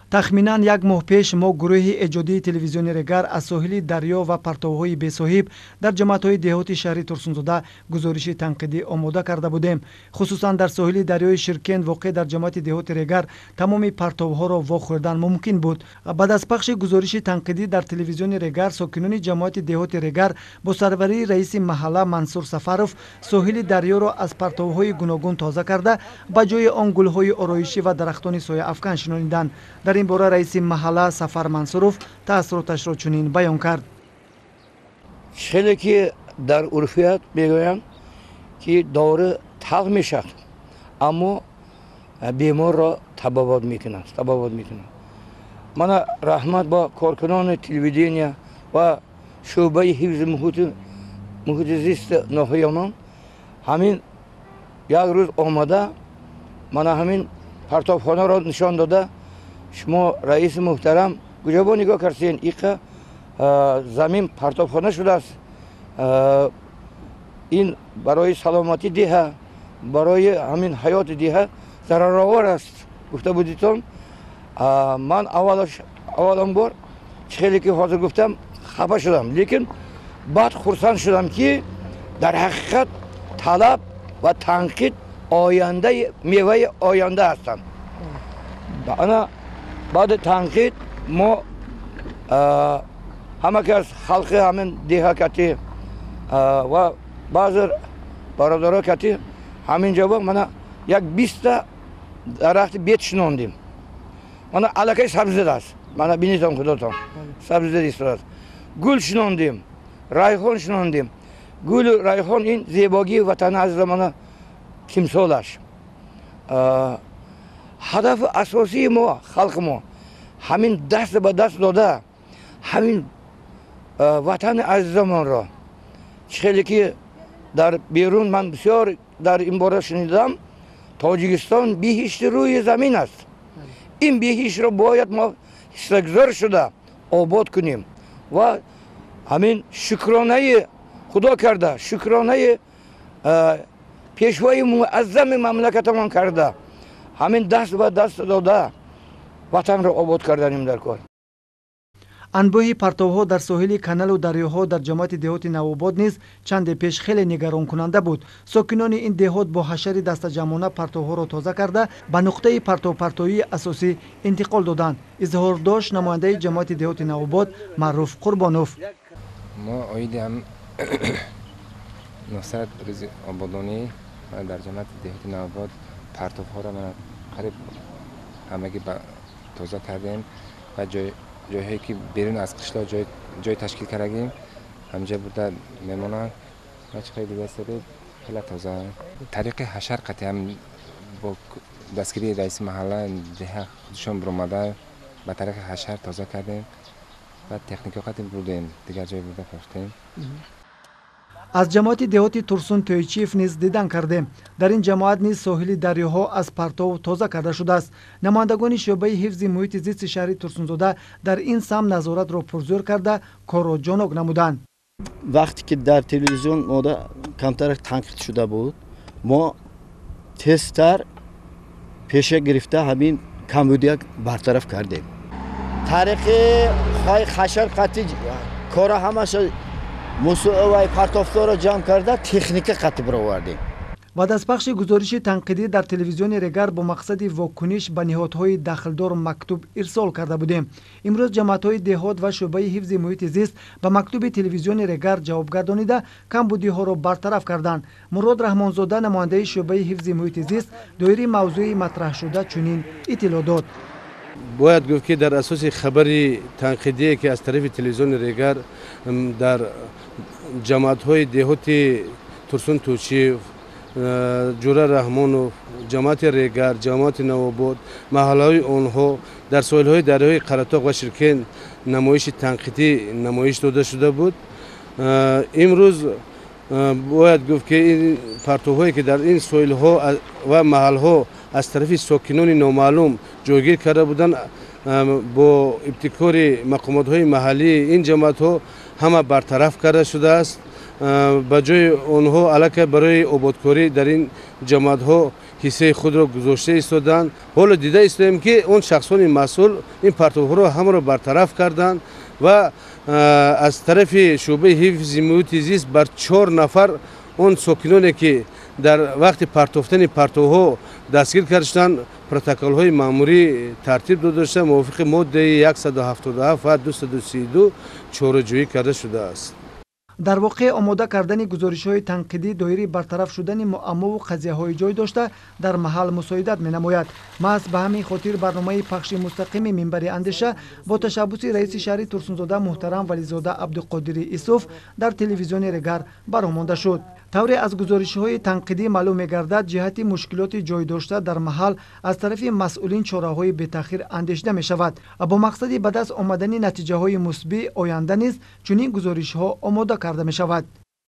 Тахминан як моҳ пеш мо гурӯҳи эҷодии телевизиони Регар аз соҳили дарё ва партовҳои бесоҳиб дар ҷамоатҳои деҳоти шаҳри Турсунзода гузориши танқидӣ омода карда будем. Хусусан дар соҳили дарёи Ширкент, воқеъ дар ҷамоати деҳоти Регар, тамоми партовҳоро вохӯрдан мумкин буд. Баъд аз пахши гузориши танқидӣ дар телевизиони Регар, сокинони ҷамоати деҳоти Регар бо сарварии раиси маҳалла Мансур Сафаров соҳили дарёро аз партовҳои гуногун тоза карда, ба ҷои он гулҳои ороишӣ ва дарахтони сояафкан шинониданд. Дар ин бора раиси маҳалла Сафар Мансуров таассуроташро чунин баён кард. Хеле ки дар урфият мегӯянд, ки дору талх мешавад, аммо беморро табобат мекунад, табобат мекунад. Мана раҳмат ба коркунони телевидения ва шӯъбаи ҳифзи муҳити зисти ноҳиямон. Ҳамин як рӯз омада, мана ҳамин партобхонаро нишон дода: шумо, раиси муҳтарам, куҷо бо нигоҳ кардед, иқа замин партобхона шудааст. Ин барои саломатӣ деҳа, барои ҳамин ҳаёти деҳа зараровар аст, гуфта будитон. Ман аввалон бор, чӣ хеле ки ҳозир гуфтам, хафа шудам, лекин баъд хурсанд шудам, ки дар ҳақиқат талаб ва танқид ояндаи меваи оянда ҳастанд. Ана баъди танқид мо ҳама кас, халқи ҳамин деҳа кати ва баъзе бародаро кати ҳамин ҷо мана як 20-та дарахти бет шинондем. Мана аллакай сабзидааст, мана бинитон худотон, сабзида истодааст. Гул шинондем, райҳон шинондем. Гулу райҳон ин зебогии ватани азизамона тимсолаш. Ҳадафи асосии мо, халқи мо, ҳамин даст ба даст дода, ҳамин ватани азизамонро, чӣ хеле ки дар берун ман бисёр дар ин бора шунидам, Тоҷикистон биҳишти рӯи замин аст. Ин биҳиштро бояд мо ҳиссагузор шуда обод кунем ва ҳамин шукронаи Худо карда, шукронаи пешвои муаззами мамлакатамон карда, ҳамин даст ба даст дода ватанро обод карданем дар кор. Анбӯҳи партовҳо дар соҳили каналу дарёҳо дар ҷамоати деҳоти Навобод низ чанде пеш хеле нигаронкунанда буд. Сокинони ин деҳот бо ҳашари дастаҷамъона партовҳоро тоза карда, ба нуқтаи партовпартоии асосӣ интиқол доданд. Изҳор дошт намояндаи ҷамоати деҳоти Навобод Маъруф Қурбонов. Мо оиди ҳам 900 рӯзи ободонӣ дар ҷамоати деҳоти Навобод партовҳоро қариб ҳамагӣ тоза кардем ва ҷойҳое ки берун аз қишлоқ ҷой ташкил кардагим, ҳамҷо бурда мемонанд ва чӣ хеле дида истодед, хеле тоза. Тариқи ҳашар қатъи ҳам бо дастгирии раиси маҳалла деҳа худшон биромада, ба тариқи ҳашар тоза кардем ва техника қатъи бурдем, дигар ҷой бурда фурӯхтем. Аз ҷамоати деҳоти Турсун Тӯйчиев низ дидан кардем. Дар ин ҷамоат низ соҳили дарёҳо аз партов тоза карда шудааст. Намояндагони шӯъбаи ҳифзи муҳити зисти шаҳри Турсунзода дар ин самт назоратро пурзӯр карда, корро ҷонок намуданд. Вақте ки дар телевизион мода камтар танқид шуда буд, мо тезтар пеша гирифта, ҳамин камбудия бартараф кардем. Тариқи хашар қатъи кора ҳамаша мусоивай партофторо ҷамъ карда, техника қатъи бировардем. Баъд аз пахши гузориши танқидӣ дар телевизиони Регар бо мақсади вокуниш ба ниҳодҳои дахлдор мактуб ирсол карда будем. Имрӯз ҷамоатҳои деҳот ва шӯъбаи ҳифзи муҳити зист ба мактуби телевизиони Регар ҷавобгардонида, камбудиҳоро бартараф карданд. Мурод Раҳмонзода, намояндаи шӯъбаи ҳифзи муҳити зист, доири мавзӯи матраҳшуда чунин иттилоъ дод. Бояд гуфт, ки дар асоси хабари танқидие, ки аз тарафи телевизиони Регар дар ҷамоатҳои деҳоти Турсун Тӯчиев, Ҷура Раҳмонов, ҷамоати Регар, ҷамоати Навобод, маҳаллаҳои онҳо дар соҳилҳои дарёҳои Қаратоқ ва Ширкент намоиши танқидӣ намоиш дода шуда буд, имрӯз бояд гуфт, ки ин партовҳое, ки дар ин соҳилҳо ва маҳалҳо аз тарафи сокинони номаълум ҷойгир карда буданд, бо ибтикори мақомотҳои маҳаллии ин ҷамоатҳо ҳама бартараф карда шудааст. Ба ҷои онҳо аллакай барои ободкорӣ дар ин ҷамоатҳо ҳиссаи худро гузошта истоданд. Ҳоло дида истоем, ки он шахсони масъул ин партовҳоро ҳамаро бартараф карданд ва аз тарафи шӯъбаи ҳифзи муҳити зист бар 4 нафар он сокиноне, ки дар вақти партофтани партовҳо дастгир карда шуданд, протоколҳои маъмурӣ тартиб дода шуда, мувофиқи моддаи 177 ва 232 чораҷӯӣ карда шудааст. Дар воқеъ, омода кардани гузоришҳои танқидӣ доири бартараф шудани муаммову қазияҳои ҷой дошта дар маҳал мусоидат менамояд. Маҳз ба ҳамин хотир барномаи пахши мустақими «Минбари андеша» бо ташаббуси раиси шаҳри Турсунзода муҳтарам Вализода Абдуқодири Исуф дар телевизиони Регар бароҳ монда шуд. Тавре аз гузоришҳои танқидӣ маълум мегардад, ҷиҳати мушкилоти ҷой дошта дар маҳал аз тарафи масъулин чораҳои бетаъхир андешида мешавад. Бо мақсади ба даст омадани натиҷаҳои мусбӣ, оянда низ чунин гузоришҳо омода карда мешавад.